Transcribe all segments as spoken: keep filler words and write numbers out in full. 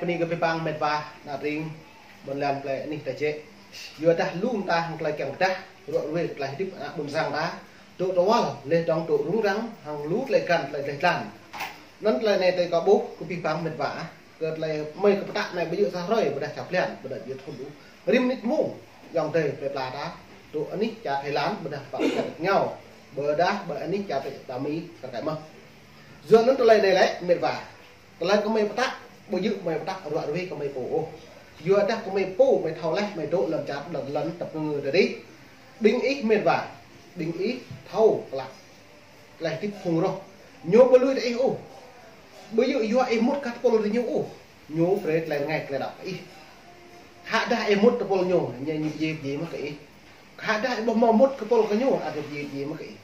Bơni kơ abih bang met wa, ană tring, ƀôn lan plei anih ta jĕ. Yua dah lu mơta hăng tơlơi kiăng pơdah, ruă ruê tơlơi hơdip ană ƀôn sang ta, dŏ tơwăl, laih dơ̆ng dŏ rŭng răng, hăng lu tơlơi găn, tơlơi dleh dlan. Anŭn tơlơi anai tơlơi kâo ƀuh, kơ abih bang met wa, kơ tơlơi mơi kơ pơtă anai ƀu djơ̆ sa hrơi, ƀôdah sa blan, ƀôdah djơ̆ thŭn ôh. Rĭm mơnit mông, ayŏng adơi plei pla ta, dŏ anih čar Thái Lan, ƀôdah pă čar ngao, ƀôdah ƀơi anih čar ta Mi, kar kaĭ mơ̆n. Yua anŭn tơlơi anai lĕ, met wa. Tơlơi kơ mơi pơtă, ƀu djơ̆ mơi pơtă ruă ruê kơ mơi pô ôh. Yua dah kơ mơi pô, mơi thâo laih, mơi dŏ lăm čar lŏn lŏn tơpơ̆ng tơdơi. Ƀing ih met wa, ƀing ih thâo klă. Tơlơi hơdip phung rŏh. Ñu ƀu lui tơ ih ôh. Ƀu djơ̆ yua ih mŭt kơ tơpul tơ ñu ôh. Ñu brơi tơlơi rơngai tơlơi đaŏ kơ ih. Khă dah ih mŭt tơpul ñu, ñu ñu djai djai mơ̆n kơ ih. Khă dah ih ƀu hmâo mŭt kơ tơpul kơ ñu, ăt djai djai mơ̆n kơ ih.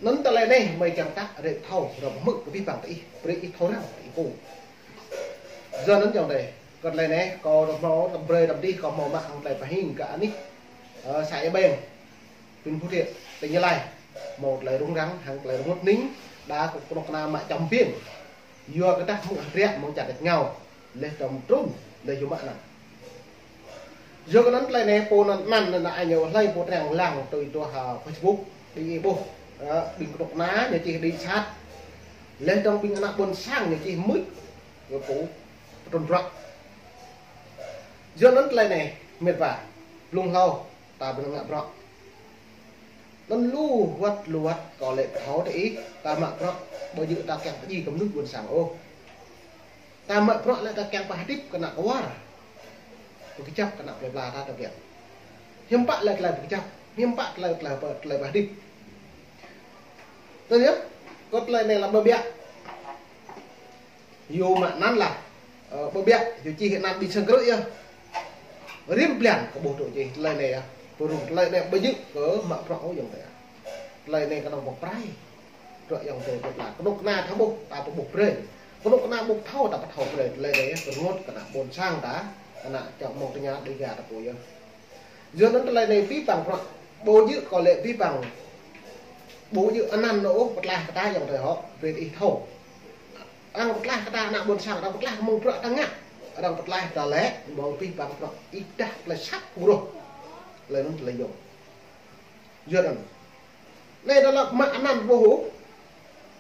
Anŭn tơlơi anai, mơi kiăng pơtă, rĕ thâo, rŏ hmư̆ kơ abih bang tơ ih, brơi ih thâo răng, ih pô. Yua anŭn ayŏng adơi, kơ tơlơi anai, kâo rŏ hmâo, tơm brơi tơm dih, kâo hmâo mă hăng tơlơi pơhing kơ anih, ơ, să Ia Beng, huyện Phú Thiện, tỉnh Gia Lai, hmâo tơlơi rŭng răng, hăng tơlơi rơngot hning, đa kơ kơnuk kơna mă čăm piêng. Yua kơ dah hmư̆ hơdră mơ̆ng čar tač ngao, laih dơ̆ng trŭn, laih yua mă anăn. Yua kơ anŭn tơlơi anai pô anăn anăn anăn ai ñu hlơi pô trang lăng tui tuah, ơ, Facebook, ƀing ih ƀuh, ơ, ƀing kơnuk kơna ñu čih đĭ sat. Laih dơ̆ng ƀing ană ƀôn sang ñu čih mưč, yua pô pơtrŭn bruă. Yua anŭn tơlơi anai, met wa, blung hlâo, ta ƀu ngă bruă. Anŭn lu wơ̆t lu wơ̆t kâo lĕ thâo tơ ih, ta mă bruă, ƀu djơ̆ ta kiăng pơdjai kơ mơnuih ƀôn sang ôh. Ta mă bruă lĕ ta kiăng pơhơdip kơ ană kwar. Pơkơjăp kơ ană plei pla ta ta kiăng. Hiư̆m pă lĕ tơlơi pơkơjăp, hiư̆m pă tơlơi, tơlơi, tơlơi pơhơdip. Tơdah, kơ tơlơi anai lăm ƀơƀiă. Yua mă anăn lah, ơ, ƀơƀiă, yua čih anăn ƀing sang krư̆ yơh. Rĭm blan kơ ƀuh dŏ čih tơlơi anai yơh. Pơrŭng tơlơi anai ƀu djơ̆ kơ mă bruă ôh ayŏng adơi. Tơlơi anai kơnơ̆ng ƀuh prai. Bruă ayŏng adơi ƀuh lah. Kơnuk kơna ta ƀuh, ta ƀu ƀuh brơi. Kơnuk kơna ƀu thâo, ta ƀu thâo brơi. Tơlơi anai yơh, pơrơngot kơ ană ƀôn sang ta, ană čô mơ̆ng tơña Dêga ta pô yơh. Yua anŭn tơlơi anai abih bang bruă. Ƀu djơ̆ kâo lĕ abih bang. Ƀu djơ̆ anăn ôh pơtlaih kơ ta ayŏng adơi hŏ, brơi ih thâo. Arăng pơtlaih kơ ta ană ƀôn sang, arăng pơtlaih kơ mơ̆ng bruă ta ngă. Arăng pơtlaih ta lĕ, mơ̆ng abih bang bruă ih dah tơlơi sat pơrôh. Tơlơi anŭn tơlơi yôm. Yua anŭn. Anai dah lăp mă anăn ƀuh ôh.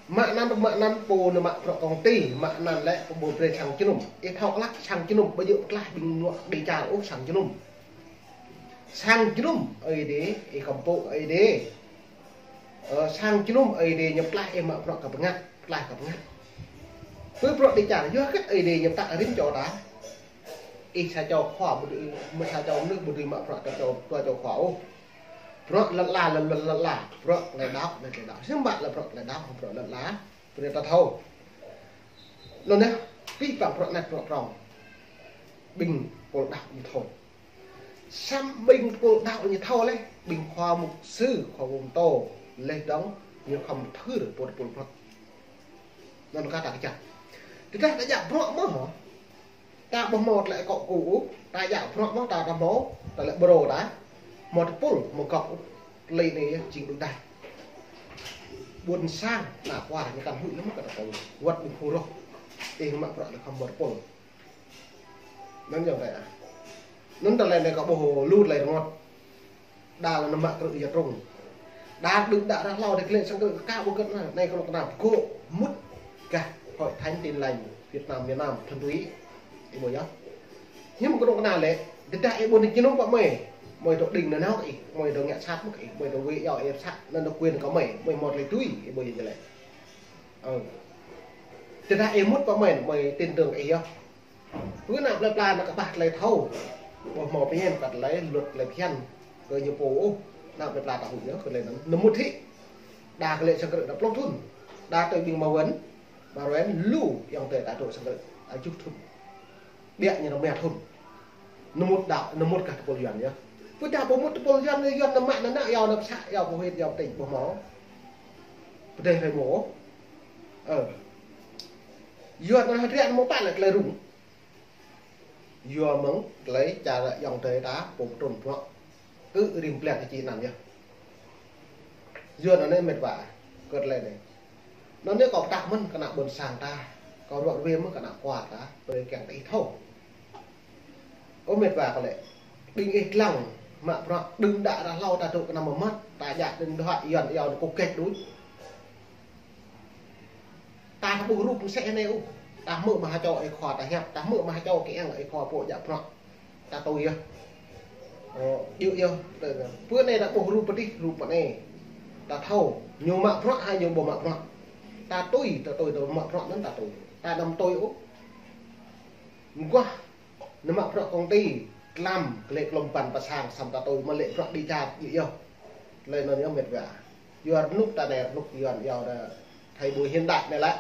Mă anăn, mă anăn pô anai mă bruă công ty, mă anăn lĕ pô ƀu brơi sang jơnum. Ih thâo klă sang jơnum, ƀu djơ̆ pơtlaih ƀing mơnuih đĭ čar ôh sang jơnum. Sang jơnum Ơi Adai, ih kơmpŏk Ơi Adai. Ơ, sang jơnum Ơi Adai ñu pơtlaih ih mă bruă kơ bơngăt, pơtlaih kơ bơngăt. Pơ bruă đĭ čar, yua hơget Ơi Adai ñu pơtă rĭm čô ta. Ih sa čô khua ƀu dưi, mă sa čô mơnuih ƀu dưi mă bruă kơ čô, dua čô khua ôh. Bruă lŏn ala, lŏn, lŏn, lŏn ala. Bruă tơlơi đaŏ, tơlơi đaŏ. Hiư̆m pă lĕ bruă tơlơi đaŏ, bruă lŏn ala. Brơi ta thâo. Anŭn yơh, abih bang bruă anai bruă prŏng. Ƀing tơpul đaŏ ñu thâo. Samơ̆ ƀing tơpul đaŏ ñu thâo laih, ƀing khua mục sư, khua mơtô, laih dơ̆ng ñu khŏm thâo pô tơpul bruă. Anŭn kơ ta kơjăp. Tơdah ta djă bruă mơ̆ hŏ. Ta ƀu hmâo tơlơi akŏ akŭ ôh, ta djă bruă mơ̆ ta, ta hmâo, ta lĕ ƀrô ta, hmâo tơpul, hmâo gŏp ôh, tơlơi anai yơh jing đôč đaih. Ƀôn sang, ană kwar, ñu kăn huĭ lăm kơ ta pô, wơ̆t ƀing phu rŏh, ih mă bruă lĕ khŏm hmâo tơpul. Anŭn ayŏng adơi ah. Anŭn tơlơi anai kâo ƀuh lu tơlơi rơngot. Đa lĕ anăm mă krư̆ ia trŭng. Đa đưm đă ră hlâo dêh glaĭ sang krư̆ kơ ƀu kơ̆t anai, anai kơ anŏ kơna pơgô̆ mŭt gah Hội Thánh Tin Lành Việt Nam, miền Nam, thuần túy. Ih ƀuh yơh. Hiư̆m kơ anŏ kơna lĕ, tơdah ih ƀuh anai jơnum pă mơi, mơi dŏ đing nanao kơ ih, mơi dŏ ngă sat mơ̆ kơ ih, mơi dŏ wĕ iâu ih sat, anŭn dŏ quyền kơ mơi, mơi hmâo tơlơi tui, ih ƀuh yơh lĕ. Ơ. Tơdah ih mŭt pă mơi, mơi tin tưởng kơ ih yơh. Pơ ană plei pla anŭn kơƀah tơlơi thâo. Ƀuh hmâo pơhiăp kơ tơlơi luật tơlơi phiăn kơ ñu pô ôh. Ană plei pla ta huĭ yơh kơ tơlơi anŭn. Anăm mŭt hĭ. Đa kơ lĕ sang krư̆ đa pluh thŭn. Đa tui ƀing Ma Wen. Ma Wen lu ayŏng adơi ta dŏ sang krư̆. Đa tơjuh thŭn. Biă ñu anăm rơma thŭn. Anăm mŭt đaŏ, anăm mŭt gah tơpul Yuan yơh. Pơdah ƀu mŭt tơpul Yuan, Yuan anăm mă anăn, iâu anăn pơsă, iâu pơhuĭ, iâu pơtĭng ƀuh hmâo. Pơdơi hrơi mơ̆. Ơ. Yuan anăn hơdră anăn mơ̆ pă lĕ tơlơi rŭng. Yua mơ̆ng tơlơi čar ayŏng adơi ta pô pơtrŭn bruă. Ư rĭm blan kơ či anăn yơh. Yua anŭn anai met wa, kơ tơlơi anai. Anŭn anai kâo pơtă mơ̆n kơ ană ƀôn sang ta. Kâo ruă ruê mơ̆n kơ ană kwar ta, brơi kiăng ta ih thâo. Mĕt wa kơ lĕ. Ƀing ih lăng mă bruă, đưm đă ră hlâo ta dŏ kơ năm mơmăt, ta djă đơ̆ng đuaĭ Yuan iâu kơ kĕt đuč. Ta ƀuh rup mơsĕ anai ôh. Ta hmư̆ mă ha čô ih khua ta hiăp, ta hmư̆ mă ha čô kiăng ih khua pô djă bruă. Ta tui yơh. Ơ, djơ̆ yơh. Bơ anai ta ƀuh rup pơdih, rup pơ anai. Ta thâo, ñu mă bruă hă ñu ƀu mă bruă. Ta tui, ta tui, ta mă bruă anŭn ta tui. Ta đăm tui ôh. Mơguah, ñu mă bruă công ty, tlam, kơ lĕ klom ban pơ sang, samơ̆ ta tui, mă lĕ bruă đi čar, djơ̆ yơh. Tơlơi anŭn yơh mĕt wa. Yua rơnŭk ta anai, rơnŭk Yuan iâu ta thai ƀuh hiện đại anai lĕ.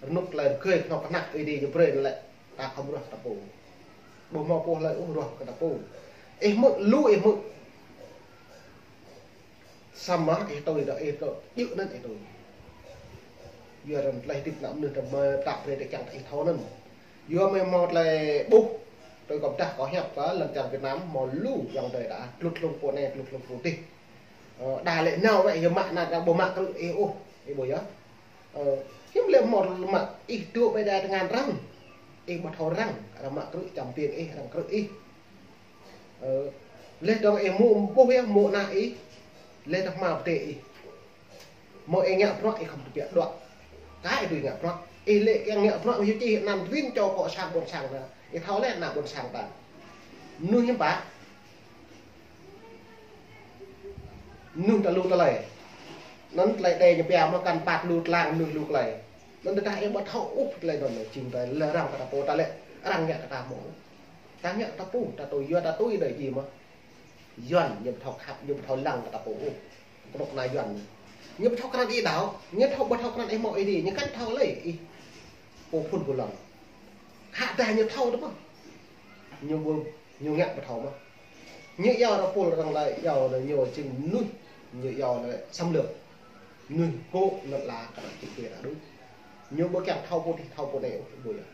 Rơnŭk tơlơi rơgơi, kơnuk kơna ih dih ñu brơi anai lĕ. Ta khŏm ruah ta pô. Ƀu hmâo pô hlơi ôh ruah kơ ta pô. Ih hmư̆, lu ih hmư̆. Samơ̆ ih tui dŏ ih tui, djơ̆ anŭn ih tui. Yua rơ̆n tơlơi hơdip ană mơnuih ta mơ̆ ta brơi ta kiăng ta ih thâo anŭn. Yua mơi hmâo tơlơi ƀuh, tui kơ pơdah kơ hiăp kơ lŏn čar Việt Nam hmâo lu ayŏng adơi ta, tlut hlung pô anai, tlut hlung pô adih. Ơ, đa lĕ nao wĕ yua mă anŭn ta ƀu mă krư̆ ih ôh, ih ƀuh yơh. Ơ, hiư̆m lĕ hmâo mă ih dŏ ƀơi đa tơngan arăng. Ih ƀu thâo arăng, arăng mă krư̆ čăm piêng ih, arăng krư̆ ih. Ơ, lĕ dŏng ih mŭ ƀuh yơh, mŭ ană ih. Lĕ ta hmâo pơdơi ih. Mơ̆ ih ngă bruă ih khŏm tơbiă đuaĭ. Kơ ih tui ngă bruă. Ih lĕ kiăng ngă bruă ih čih anăn win čô kơ sang ƀôn sang ta. Ih thâo lĕ ană ƀôn sang ta. Mơnuih hiư̆m pă. Mơnuih ta lu tơlơi. Anŭn tơlơi đe ñu pia mơ̆ kăn pat lu tlang mơnuih lu tơlơi. Anŭn tơdah ih ƀu thâo ôh tơlơi anŭn jing tơlơi lĕ arăng kơ ta pô ta lĕ arăng ngă kơ ta mơ̆. Ta ngă kơ ta pô, ta tui, yua ta tui đơi jing mơ̆. Yuan ñu ƀu thâo khăp, ñu ƀu thâo lăng kơ ta pô ôh. Kơnuk kơna Yuan. Ñu ƀu thâo krăn ih đaŏ, ñu thâo ƀu thâo krăn ih mơ̆ ih dih, ñu kăn thâo lơi ih. Pô phŭn pô lăng. Khă dah ñu thâo tơ mơ̆. Ñu ƀu, ñu ngă ƀu thâo mơ̆. Ñu iâu arăng pô arăng lăi, iâu arăng ñu jing mơnuih, ñu iâu arăng xâm lược. Mơnuih kơ lŏn ala kơ arăng čih kơ arăng đuč. Ñu ƀu kiăng thâo pô adih thâo pô anai ôh, ƀu yơh.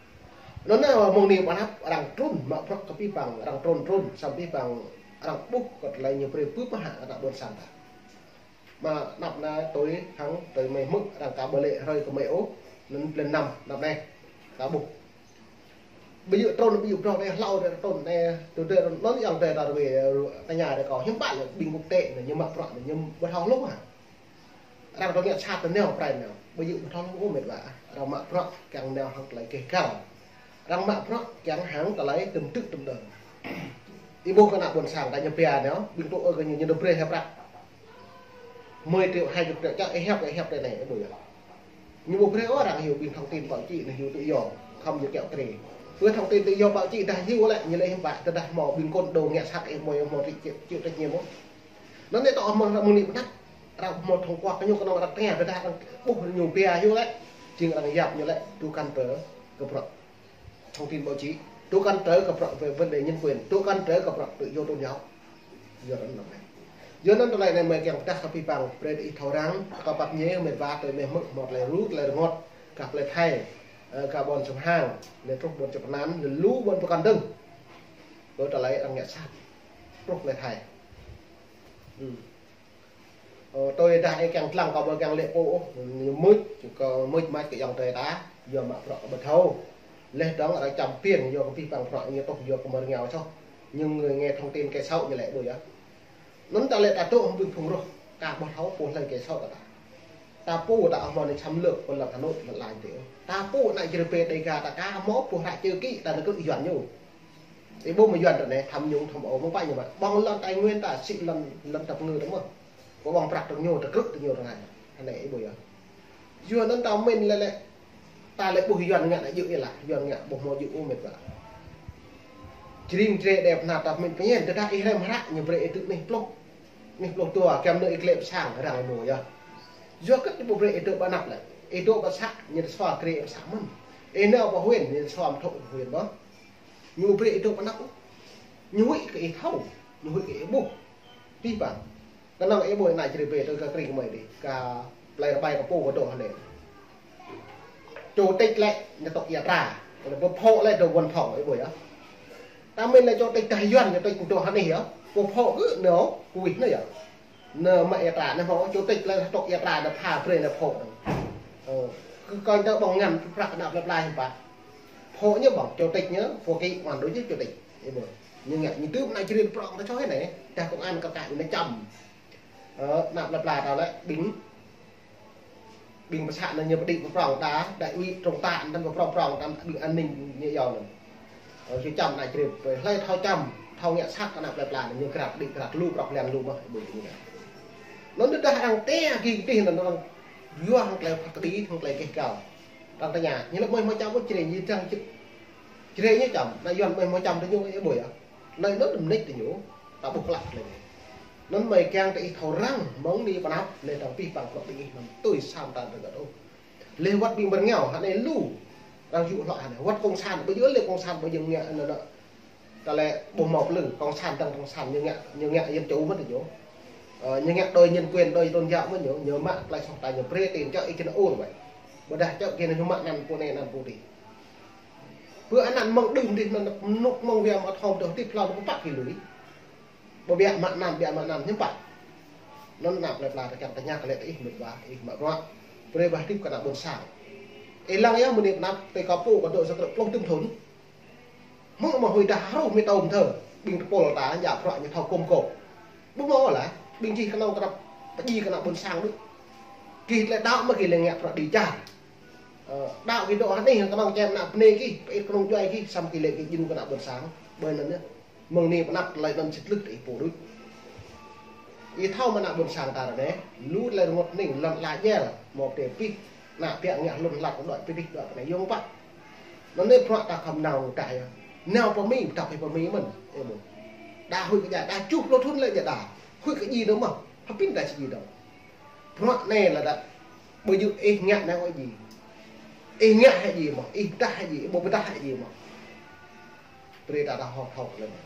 Anŭn anai mơ̆ng anai ƀu hăp arăng trŭn, mă bruă kơ pih pang, arăng trŭn trŭn, samơ̆ pih pang, arăng ƀuh kơ tơlơi ñu brơi pơpă hă kơ ană ƀôn sang ta. Mă anăp anai tui hăng tui mơi hmư̆ arăng ka ƀu lĕ hrơi kơ mơi ôh, anŭn blan năm anăp anai. Ta ƀuh. Ƀu djơ̆ trŭn, ƀu djơ̆ brŏ anai hlâo anai trŭn anai, tui tui anŭn ayŏng adơi ta rơwê, tơña adơi kâo hiư̆m pă lĕ ƀing quốc tế anai, ñu mă bruă anai, ñu ƀu thâo hluh hă. Arăng dŏ ngă sat tơ neo prai neo. Ƀu djơ̆ ƀu thâo ôh mĕt wa. Arăng mă bruă kiăng neo hăng tơlơi keh kal. Arăng mă bruă kiăng hăng tơlơi tơm tư̆ tơm đơ̆ng. Ih ƀuh kơ ană ƀôn sang ta ñu pia neo, ƀing tŭ ơ kơ ñu ñu dŏ brơi hĕ prăk. Mười triệu, hai chục triệu, čă ih hiăp, ih hiăp tơ anai, ih ƀuh yơh. Ñu ƀu brơi ôh arăng hyu ƀing thông tin báo chí anai hyu tự do, khŏm ñu kiaŏ krê. Ƀơi thông tin tự do báo chí dah hyu lĕ, ñu lĕ hiư̆m pă, tơdah hmâo ƀing kôn dŏ ngă sat ih mơi hmâo chịu, chịu trách nhiệm ôh. Anŭn anai tŏ hmâo arăng mơ̆ng anai pơnăk, arăng hmâo thông qua kơ ñu kơnơ̆ng arăng tơña, tơdah arăng ƀuh ñu pia hyu lĕ, jing arăng yap ñu lĕ, tui kăn tơ kơ bruă thông tin báo chí, tui kăn tơ kơ bruă về vấn đề nhân quyền, tui kăn tơ kơ bruă tự do tôn giáo. Yua anŭn anai. Yua anŭn tơlơi anai mơi kiăng pơdah kơ pih pang, brơi ih thâo arăng, kơ pap ñe mĕt wa tui mơi hmư̆ hmâo tơlơi rŭ, tơlơi rơngot, kơ plơi Thai, ơ, kơ ƀôn Sơm Hang, lĕ truh ƀôn Čư̆ Pơnan, lĕ lu ƀôn pơkăn dơ̆ng. Kơ tơlơi arăng ngă sat. Truh plơi Thai. Ơ, tui dah ih kiăng lăng kâo ƀu kiăng lĕ pô ôh, ñu mưč, kơ mưč mač kơ ayŏng adơi ta, yua mă bruă kơ ƀu thâo. Lĕ dŏng arăng čăm piêng, yua kơ pih pang bruă ñu tŏh, yua kơ mơ̆ rơngiao soh. Những người nghe thông tin kơ sâo ñu lĕ ƀu yơh. Anŭn ta lĕ ta dŏ hăng ƀing phung roh, ka ƀu thâo pô hlơi kơ sâo ta. Ta pô ta hmâo anai xâm lược pơ lŏn Hà Nội, lŏn ala tơ. Ta pô ană Jrai Bê Đêga ta ka hmâo pô hră chữ ký ta nao krư̆ Yuan ñu. Ih ƀuh mơ̆ Yuan ră anai tham nhũng tham ô mơ̆ng pă ñu mă. Ƀơ̆ng lŏn Tây Nguyên ta sĭ lŏn, lŏn tăp ngư ta mơ̆. Kơ ƀơ̆ng prăk tơ ñu ta krư̆ tơ ñu ră anai. Anai ih ƀuh yơh. Yua anŭn ta min lĕ lĕ. Ta lĕ ƀuh Yuan ngă anai djơ̆ ih lah, Yuan ngă ƀu hmâo djơ̆ ôh mĕt wa. Jring jre đe pơnah ta min pơñen, tơdah ih hrăm hră ñu brơi ih tư̆ anih pluh. Anih pluh dua, kiăng nao ih klĕ pơ sang, arăng ih mơ̆ yơh. Yua kơ ñu ƀu brơi ih dŏ pơ anăp lĕ. Ih dŏ pơ să, ñu tơsua krê pơ să mơ̆n. Ih nao pơ huyện, ñu tơsua mơ̆ thŏk huyện mơ̆. Ñu ƀu brơi ih dŏ pơ anăp ôh. Ñu huĭ kơ ih thâo, ñu huĭ kơ ih ƀuh. Pih pang. Kơnơ̆ng ih ƀuh ană Jrai Bê tơ kơ krĭng kơ mơi dih, kơ plơi rơbai kơ pô kơ dŏ hơnai. Chủ tịch lĕ ñu tŏk ia tra, lĕ pô phŏ lĕ dŏ văn phòng ih ƀuh yơh. Ta min lĕ chủ tịch dah Yuan ñu tŏk dŏ hơnai yơh. Pô phŏ kơ nao kuih anai yơh. Nao mă ia tra nao hmâo chủ tịch lĕ tŏk ia tra nao pha brơi nao phŏ nao. Ơ, kơ kơnh tơ ƀơ̆ng ngăn prăk nao plơi pla hiư̆m pă. Phŏ ñu ƀơ̆ng chủ tịch ñu, phŏ kĭ ngoan đôč ñu chủ tịch. Ih ƀuh. Ñu ngă, ñu tŭ ană Jrai prŏng ta čô hĭ anai, dah công an kar kaĭ ñu čăm. Ơ, ană plơi pla ta lĕ, ƀing, ƀing pơsat anai ñu pơđĭ pơprŏng ta, đại úy trung tá anŭn pơprŏng prŏng ta, ƀing an ninh ñu yua anŭn. Ơ, ñu čăm ană Jrai, hlơi thâo čăm, thâo ngă sat ană plơi pla anai, ñu krăt đĭ krăt lu, prŏk lăng lu mơ̆n, ƀu ñu ngă. Anŭn tơdah arăng tĕ gih tih anŭn, arăng yua hăng tơlơi phat kơđi, hăng tơlơi keh gao. Arăng tơña, ñu lĕ mơi hmâo čăm ôh Jrai, ñu dăng Jrai ñu čăm, ană Yuan mơi hmâo čăm tơ ñu, ih ƀuh yơh. Anai anŭn mơneč tơ ñu, ta ƀuh klă lĕ. Anŭn mơi kiăng tơ ih thâo răng, mơ̆ng anai pơ anăp, lĕ dăng pih păng prŏk ƀing ih anŭn tui sam ta rơgăt ôh. Lĕ wăt ƀing bơrngeo, hă anai lu, arăng yŭ hlŏk hă anai, wăt cộng sản, ƀu djơ̆ lĕ cộng sản, ƀu djơ̆ ngă, anŭn, anŭn. Ta lĕ ƀu hmâo plư, cộng sản dăng cộng sản ñu ngă, ñu ngă dân chủ mơ̆n tơ ñu. Ơ, ñu ngă đòi nhân quyền, đòi tôn giáo mơ̆n ñu, ñu mă tơlơi soh ta ñu brơi tin čŏk ih kơ anŭn ur wai. Ƀôdah čŏk kơ anŭn ñu mă anăn pô anai anăn pô adih. Pơ anăn mơ̆ng đưm adih anŭn mơnŭk mơ̆ng wia mă thom dŏ hơdip hlâo anŭn pơpă kơ lui. Ƀu biă mă anăn, biă mă anăn hiư̆m pă. Anŭn ană plơi pla ta kiăng tơña kơ lĕ tơ ih mĕt wa, ih mă bruă. Brơi wa hơdip kơ ană ƀôn sang. Ih lăng yơh mơ̆ng anai pơ anăp, tơ kâo pô kâo dŏ sa krư̆ pluh tơm thŭn. Mơ̆ng mơ̆ huĭ dah hruh mơ̆ tôm thơ, ƀing tơpul ta djă bruă ñu thâo kôm kô̆. Ƀu hmâo lah, ƀing čih kơnơ̆ng krăp pơdjai kơ ană ƀôn sang đôč. Gih tơlơi đaŏ mơ̆ gih lĕ ngă bruă đĭ čar. Ơ, đaŏ gih dŏ hă anai kơnơ̆ng čem ană bơnai gih, pơit kơnơ̆ng djuai gih, samơ̆ gih lĕ gih djru kơ ană ƀôn sang. Ƀơi anŭn yơh. Mơ̆ng anai pơ anăp tơlơi anŭn sĭt lưh tơ ih pô đôč. Ih thâo mơ̆ ană ƀôn sang ta ră anai, lu tơlơi rơngot hning, lŏn ala djel, hmâo pơdai pih, ană biă ngă hlŭn hlăk đuaĭ pơdih đuaĭ pơnai yŏng pă. Anŭn anai bruă ta khŏm nao tah yơh. Nao pơ Mi, ta pơhai pơ Mi mơ̆n, ih ƀuh. Đa huĭ kơ djai, đa čuh pluh thŭn lĕ djai đa. Huĭ kơ djai dơ̆ng mơ̆, hơpin ta či djai dơ̆ng. Bruă anai lĕ đa, ƀu djơ̆ ih ngă anai ôh djai. Ih ngă hĭ djai mơ̆, ih pơdah hĭ djai, ih ƀu pơdah hĭ djai mơ̆. Brơi ta đa hŏk hŏk lĕ mơ̆n.